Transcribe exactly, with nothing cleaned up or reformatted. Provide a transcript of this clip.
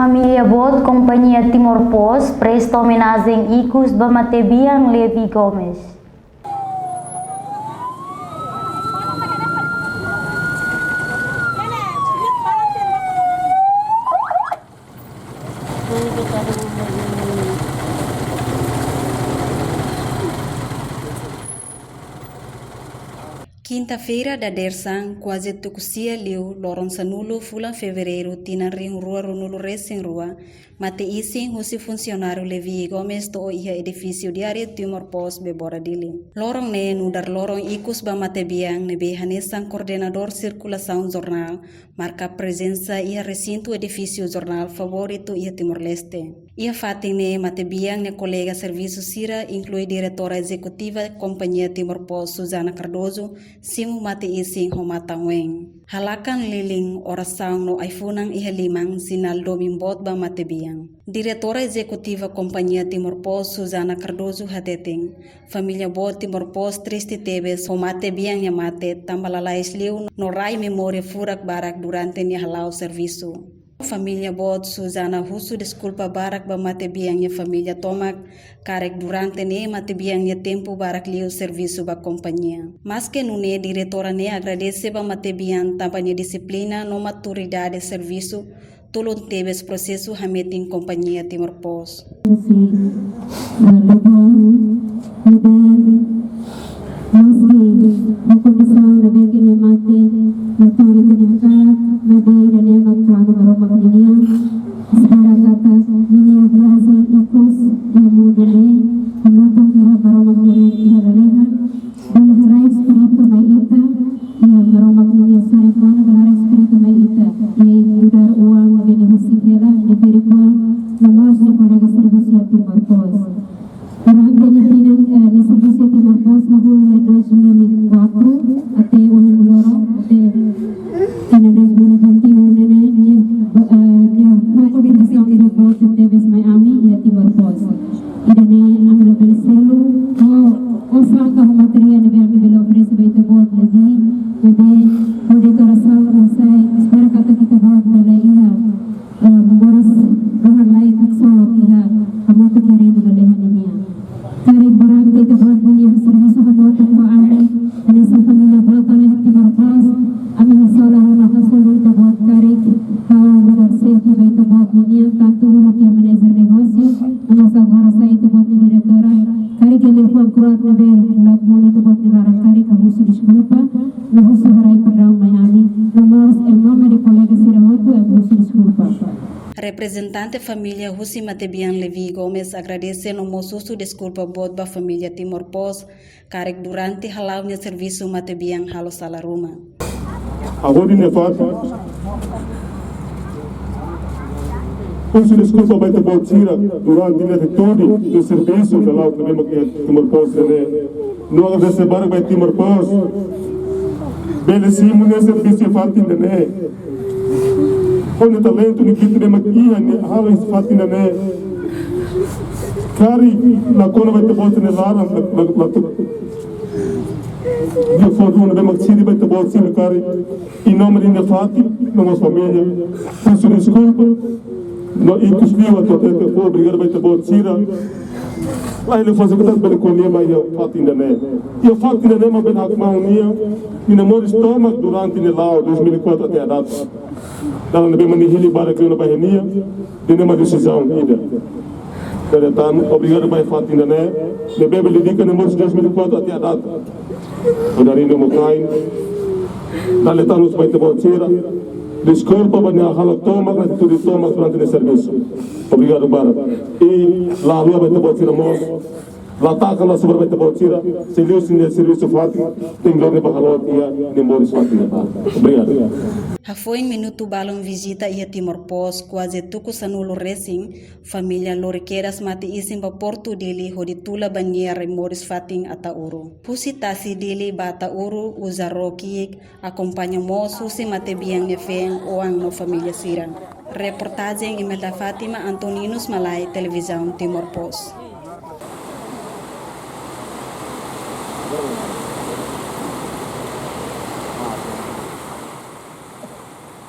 Família boot Kompañia Timor Post presta omenajen ikus ba matebian Levi Gomes. Kinta-feira dadeer-saan, kuaze tuku sia liu, loron sanulu fulan Fevereiru tinan rihun rua ruanulu resin rua, mate-isin husi funsionáriu Levi Gomes to'o iha edifísiu diáriu Timor Post Bebora Dili. Loron ne'e nu'udar loron ikus ba matebian ne'ebé hanesan koordenadór sirkulasaun jornál marka prezensa iha resintu edifísiu jornál favoritu iha Timor-Leste. Iha fatin ne'e matebian nia kolega servisu sira inklui diretora ezekutiva Kompañia Timor Post Suzana Cardoso simu mate-isin ho matan-ween. Halakan lilin, orasaun no ai-funan iha liman sinál domin boot ba matebian. Diretora ezekutiva Kompañia Timor Post Suzana Cardoso hateten, família boot Timor Post triste tebes ho matebian nia mate, tanba lalais liu no rai memória furak barak durante nia hala'o servisu. Família boot Suzana husu deskulpa barak ba matebian nia família tomak, karik durante ne'e matebian nia tempu barak liu servisu ba kompañia. Maske nune'e, diretora ne'e agradese ba matebian tanba nia dixiplina no maturidade servisu, tulun tebes prosesu hametin Kompañia Timor Post. Husi, eh, Levi, Levi, maski iha kondisaun ne'ebé ke nia mate, nia tuur iha nia hakarak, maibé ida-ne'e mak planu Maromak ninian. Espera katak ninia viajen ikus iha mundu ne'e, hamutuk iha Maromak ninian iha lalehan. Bele haraik espíritu mai ita, iha Maromak ninia sorin kona, bele haraik espíritu mai ita, iha nu'udar oan ne'ebé nia husik hela, nia ferik-oan, no mós nia kolega servisu iha Timor Post. Durante nia tinan, eh, nia servisu iha Timor Post, hahú iha dois mil e quatro, até ohin loron, até tinan dois mil e vinte e um ne'e, nia, eh, nia, nia kontribuisaun ida boot tebes mai ami iha Timor Post. Ida-ne'e ami labele selu, ho, ho osan ka ho materiál ne'ebé ami bele oferese ba ita-boot Levi, ne'ebé ho dekorasaun, no sai, espera katak ita-boot bele iha, eh, moris rohan-laek haksolok iha hamutuk iha rai lalehan ninian. Karik durante ita-boot ninia servisu hamutuk ho ami, hanesan família boot iha Timor Post, ami hasoru, ami hasoru ita-boot karik ha'u nu'udar xefe ba ita-boot ninian, tantu uluk iha manajer negósiu, no mós agora sai ita-boot nia diretora, karik iha liafuan kro'at ne'ebé la monu ita-boot nia laran karik, ha'u husu deskulpa, no husu haraik perdaun mai ami, no mós em nome de kolega sira hotu, ha'u husu deskulpa. Reprezentante família husi matebian Levi Gomes agradese no mós husu deskulpa boot ba família Timor Post, karik durante hala'o nia servisu matebian halo sala ruma. Ha'u hodi nia fatin, husu deskulpa ba ita-boot sira durante nia atitude no servisu hala'o ne'ebé mak iha Timor Post ne'e. No agradese barak ba Timor Post bele simu nia servisu iha fatin ne'e. Ho nia talentu, nia kbiit ne'ebé mak iha, nia halo iha fatin ne'e. Karik la kona ba ita-boot nia laran, la, la, la tu. Nia fó dun ne'ebé mak siri ba ita-boot sira karik. Em nome de nia fatin, no mós família, husu deskulpa. No ikus liu atu hatete fó obrigadu ba ita-boot sira. Lae, nia fó sekretáriu bele ko'alia mai iha fatin ida-ne'e. Iha fatin ida-ne'e mak bele hakmatek nia, nia moris tomak durante nia la'o dois mil e quatro até à data. Dala ne'ebé mak nia hili barak liu ona ba iha nia, ida-ne'e mak desizaun ida. Dala ida tan, obrigadu ba iha fatin ida-ne'e, ne'ebé bele dedika nia moris dois mil e quatro até à data. Hodi harii nia mokain. Dala ida tan husu ba ita-boot sira deskulpa ba nia halo tomak, nia atitude tomak durante nia servisu. Obrigadu barak. I la haluha ba ita-boot sira mós, la taka, la sobra ba ita-boot sira, se liuhusi nia servisu fatin, tenke lori ba halo iha nia moris fatin ne'ebá. Obrigadu. Hafoin minutu balun vizita iha Timor Post, kuaze tuku sanulu resin, família lori kedas mate-isin ba Portu Dili hodi tula ba nia rai moris fatin Ataúru. Husi tasi Dili ba Ataúru uza ró ki'ik, akompaña mós husi matebian nia feen, oan no família sira. Reportajen Imelda Fátima, Antoninus Malai, Televizaun Timor Post.